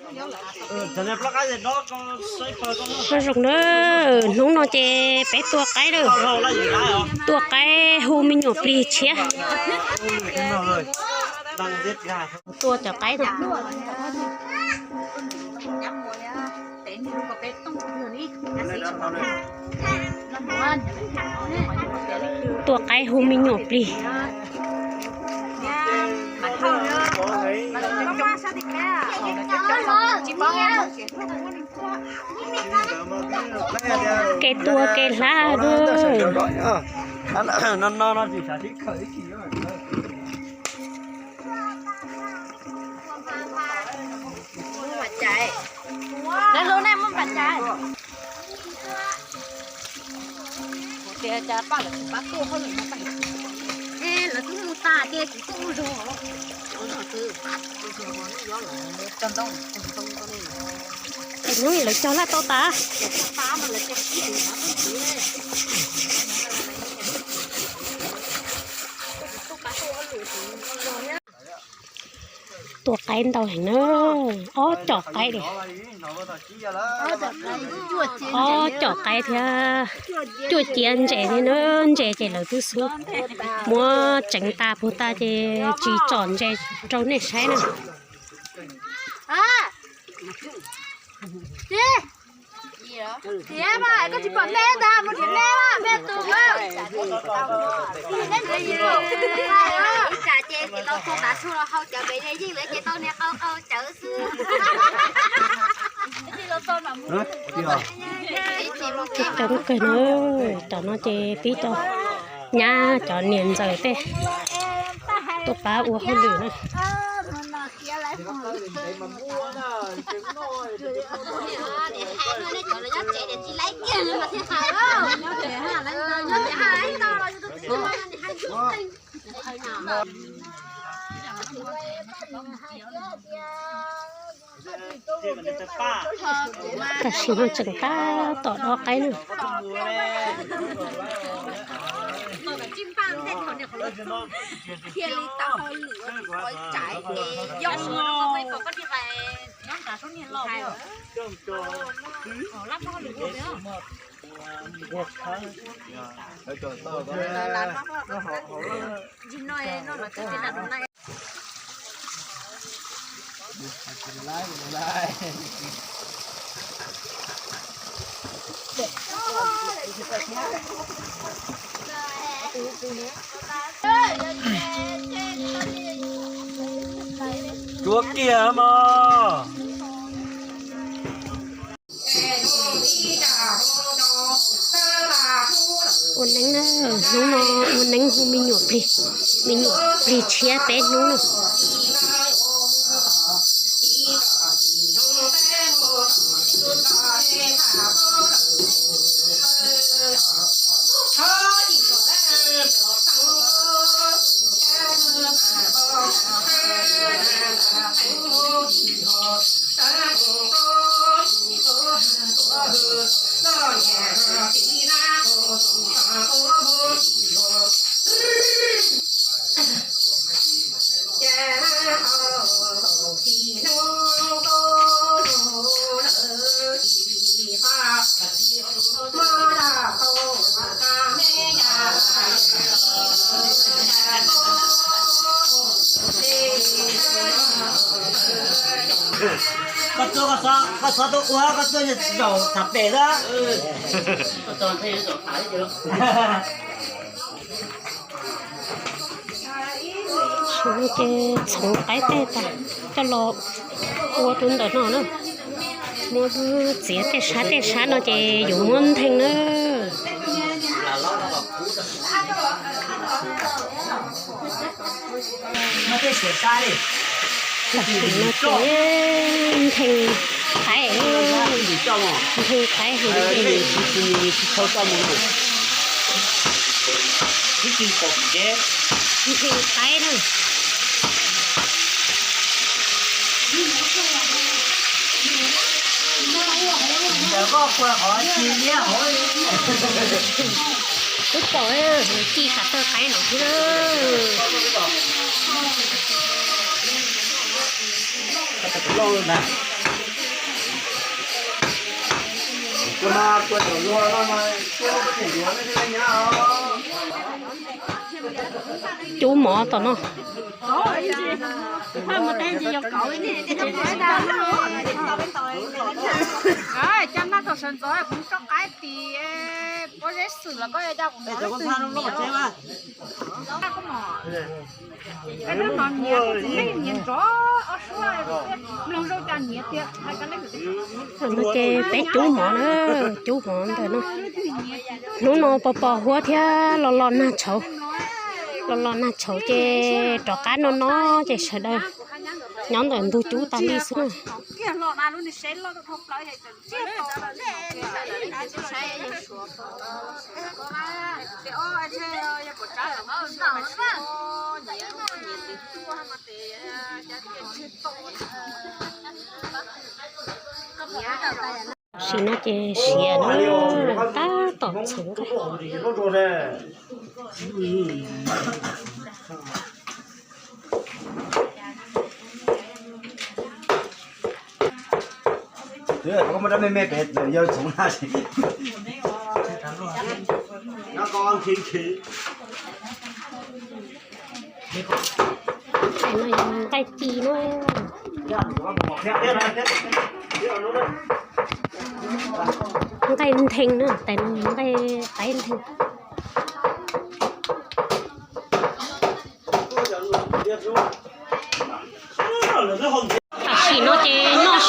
Zoo na, hnub no ces peb tua qaib lawm, tua qaib hu me nyuam plig tshiab. Tua cov qaib no. Tua qaib hu me nyuam plig. Kev tua kev hlab. Hnub lawv cog laj tau tas. Tua qaib ntau heev na, ob com qaib li. Ob com qaib thiab cuaj ciav ntses thiab na, ntses ces lawv twb xub muab tseev tas puag ta ces tsis tsom ntses rau nej saib na. Tiag mas koj tsis pom me ntag, mus nrhiav me mas me tus. Ib tsam ces tsis tau txog tav su los hau cawv pem yeej lawv ces tau niag qau qau cawv xwb. Coob kawg na, cov no ces pib cov nyab cov niam ntxawm tej tuaj pab ua hauj lwm na. Tam sim no tseem tab tom dob qaib na. Tsuav kiag mog. Ua neeb na, hnub no ua neeb hu me nyuam plig, me nyuam plig tshiab peb hnub na. Koj tuaj, koj txhob tuaj ua, koj tuaj zaum tham pem xwb. Tam sim no ces txhoov qaib tej tas coj los ua rau ntawm no na. Muab txiav tej sab tej sab no ces yuav muab nthe na. Tam sim no ces nthe qaib, nthe qaib heev. Nthe qaib na. Twb pom ci kav taw qaib no xwb. Cub mov tom no. Cov nab tom sawv ntxov kuv tso qaib tis pob zeb xwm los koj yuav coj kuv mov. Koj mov nyias, koj txiv neej nyias nrov ob suab, mloog zoo cas nyias tiag. No ces peb cub mov na, cub mov ntawm no. Hnub no pos pos huab thiab los los nag tshauv, los los nag tshauv ces rov qab no no ces sawv daws nyob ntawm ntug cub tas li xwb na. Tam sim no ces siav na, tab tom txheev nqaij. Tais no yog nqaij ci na. Nqaij ntheeg na, tais no yog nqaij qaib ntheeg. Tam sim no ces noj